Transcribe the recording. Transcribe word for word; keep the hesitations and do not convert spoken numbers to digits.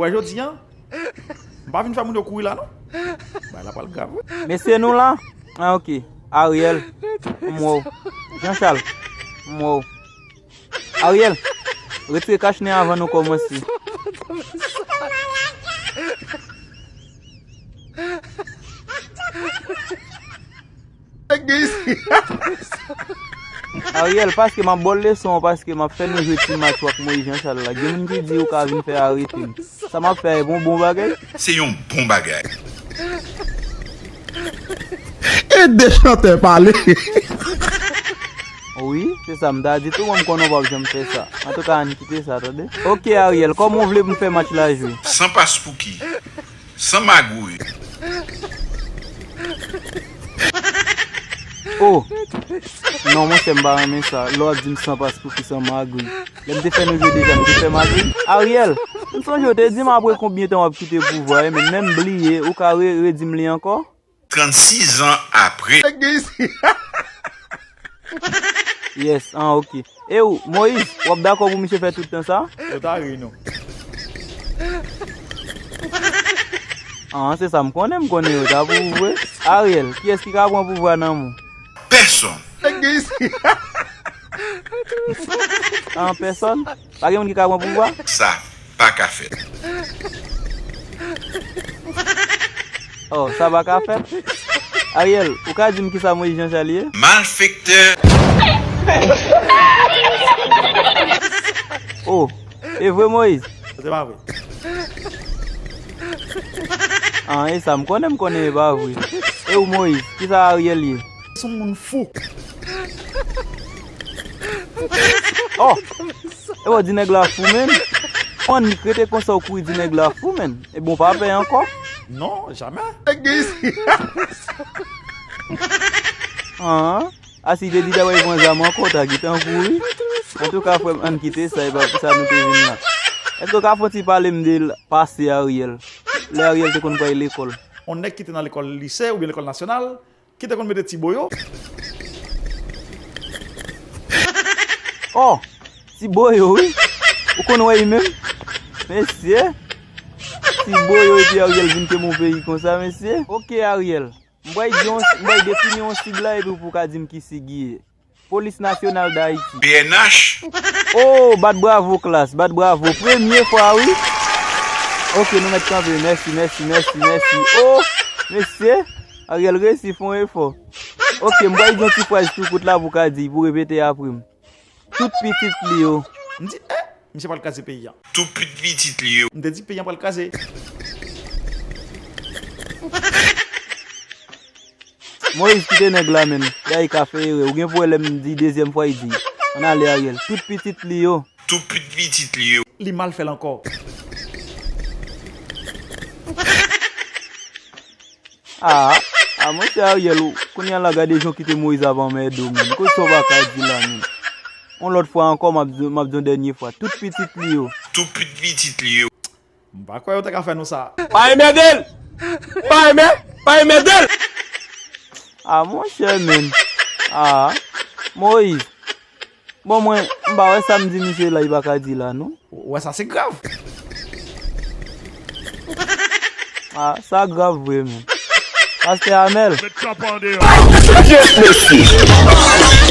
Wè jodi a, m pa vin fè moun yo kouri la non. Bagay la pral grav wi. Mesye nou la? Ah, ok. Ariel, m wè w. Jean Charles, m wè w. Ariel, retire kach nen avan nou kòmanse. Ariel, paske m ap ba w leson an, paske m ap fè nou jwe ti match w ak Moïse Jean Charles la. Gen moun ki di ou ka vin fè arete m. Sa m ap fè a, e bon, bon bagay? Se yon bon bagay. E de chantè pale. Wi, se sa m ta di tou, mwen m konnen w p ap janm fè sa. Antouka, ann kite sa, tande. Ok, Ariel, kòman w vle pou m fè match la jwe? San paspouki. San magouy. Oh! Non, monchè, m pa renmen sa. Lè w ap di m san paspouki, san magouy. Lè m te fè nou jwe deja, m te fè magouy. Ariel, m sonje w te di m apre konbyen tan w ap kite pouvwa, e men, men m bliye, ou ka re, redi m li ankò? Trannsis zan apre. Yes, an, ok. E ou, Moïse, w ap dakò pou misye fè tout tan sa? Yo ta ri nou. An, se sa m konnen, m konnen yo ta pou ou vre. Ariel, kiyès ki ka pran pouvwa nan men w? Pèsonn. An, pèsonn? Pa gen moun ki ka pran pouvwa? Sa pa ka fèt. Oh, sa pa ka fèt. Ariel, ou ka di m kisa Moïse Jean Charles ye? Malfektè. Oh, e vre Moïse? Se pa vre. An, e sa m konnen, m konnen e pa vre. E ou Moïse, kisa Ariel ye? Se yon moun fou. Oh! E w di nèg la fou menm? Ann rete konsa w kouri di nèg la fou menm. E bon, pa pè ankò? Non, jamè. An? A si te di ta pral pran zam ankò, w ta gentan kouri. Antouka, frè m, ann kite sa, e pa pou sa nou te vin la. Èske w ka fè yon ti pale m de l, pase Ariel? Lè Ariel te konn pral lekòl. On nèg ki te nan lekòl lise oubyen lekòl nasyonal, ki te konn mete ti boyo. Oh! Ti boyo, wi. Ou konn wè li menm? Mesye! Ti boyo epi Ariel vin kenbe yon peyi konsa, mesye. Ok, Ariel. M pral di yon, m pral defini yon sig la epi pou w ka di m ki sig li ye. Polis Nasyonal Dayiti. P N H. Oh, bat bravo, klas, bat bravo. Premye fwa, wi. Ok, nou mèt kanpe. Mèsi, mèsi, mèsi, mèsi. Oh, mesye, Ariel resi fè yon efò. Ok, m pral di yon ti fraz tou kout la pou w ka di, pou w repete apre m. Tout pitit li yo. M di, eh, misye pral kraze peyi a. Tout pitit li yo. M te di peyi a pral kraze. Moïse, kite nèg la, menn. Gade, li ka fè erè. Ou gen pou wè lè m di dezyèm fwa, li di. Ann ale, Ariel. Tout pitit li yo. Tout pitit li yo. Li mal fè l ankò. Ah, ah, monchè Ariel, ou, kounye a la, gade jan w kite Moïse ap anmède w, menn. Kote sa w pa ka di la, menn? Yon lòt fwa ankò, m ap di, m ap di yon dènye fwa. Tout pitit li yo. Tout pitit li yo. M pa kwè yo te ka fè nou sa. Pa enmède l! Pa enmè-, pa enmède l! Ah, monchè, menn. Ah, Moïse. Bon, mwen, m pa wè sa m di misye la, li pa ka di la, non. Ou wè sa, se grav. Ah, sa grav vre, menn. Pastè Amèl. Yes, mesye.